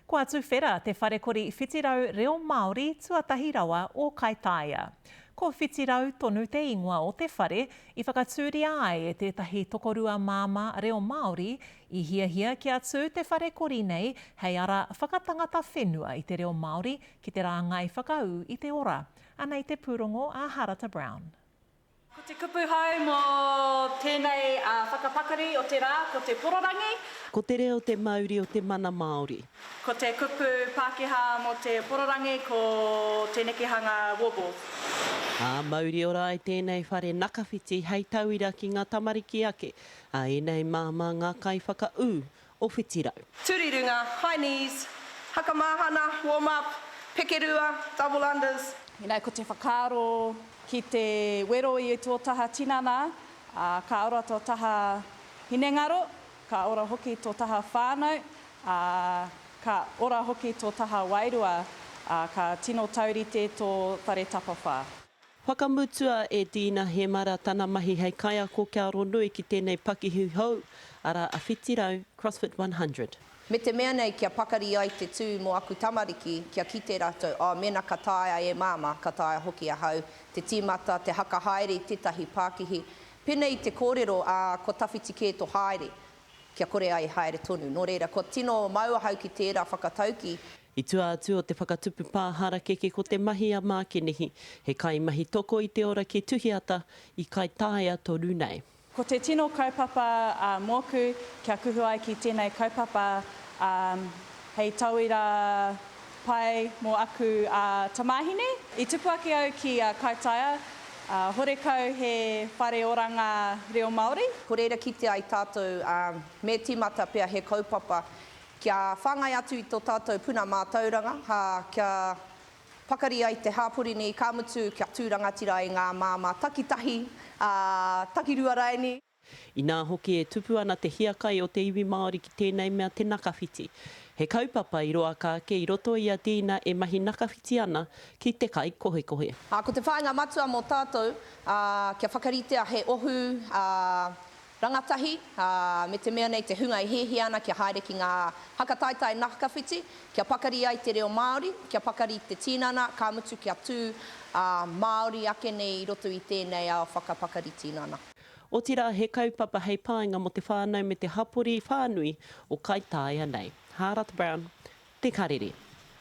Kua tuwhera te wharekori whitirau reo Māori tuatahi rawa o Kaitaia. Ko Whitirau tonu te ingoa o te whare i whakatūria ai e tētahi tokorua māmā reo Māori i hiahia kia tū te wharekori nei hei ara whakatangata whenua i te reo Māori ki te rāngai whakaū i te ora. Anei te pūrongo a Harata Brown. Ko te kupu hou mō tēnei whakapakari o te rā ko te pororangi. Ko te reo te mauri o te mana Māori. Ko te kupu Pākehā mō te pororangi ko te nekehanga wobbles. Ā, mauri ora ai tēnei whare nakawhiti hei tauira ki ngā tamariki ake a ēnei māmā ngā kaiwhakaū o Whitirau. Turi runga, high knees, haka māhana, warm up, peke rua, double unders. You know, ko te whakaaro ki te wero i tō taha tinana, ā, ka ora tō taha hinengaro, ka ora hoki tō taha whānau, ā, ka ora hoki tō taha wairua, ā, ka tino taurite tō whare tapawhā. Whakamutua e Deena Hemara tana mahi hei kaiako kia aro nui ki tēnei pakihi hou, arā a Whitirau, CrossFit 100. Me te mea nei kia pakari ai te tū mō aku tamariki, kia kite rātou, oh, mēnā ka taea e Māmā, ka taea hoki ahau te tīmata, te haka haere i tētahi pākihi. Pēnei i te kōrero, ā, kua tawhiti kē tō haere. kia kore ai e haere tonu. Nō reira, kua tino mau ahau ki tērā whakatauki. I tua atu o te whakatupu pā harakeke ko te mahi a Mākenihi, he kaimahi toko i te ora ki Tuhiata i Kaitaia tonu nei. Ko te tino kaupapa mōku kia kuhu ai ki tēnei kaupapa hei tauira pai mō aku tamāhine. I tupu ake au ki Kaitaia, horekau he whare oranga reo Māori. Ko reira kitea ai tātou, me tīmata pea he kaupapa kia whāngai atu i tō tātou puna mātauranga, kia pakari ai te hāpori nei, ka mutu kia tū rangatira ai ngā māmā takitahi, ā, takirua raini. Inā hoki e tupu ana te hiakai o te iwi Māori ki tēnei mea te nakawhiti. He kaupapa i roaka ake i roto i a Deena e mahi nakawhiti ana ki te kaikohekohe. Ā, ko te whāinga matua mō tātou, ā, kia whakaritea he ohu, ā, rangatahi, ā, me te mea nei te hunga e hiahia ana kia haere ki ngā hakataetae nakawhiti, kia pakari ai te reo Māori, kia pakari te tinana, ka mutu kia tū, ā, Māori ake nei i roto i tēnei ao whakapakari tinana. Otirā he kaupapa hei painga mō te whānau me te hapori whānui o Kaitaia nei. Hārata Brown, Te Karere.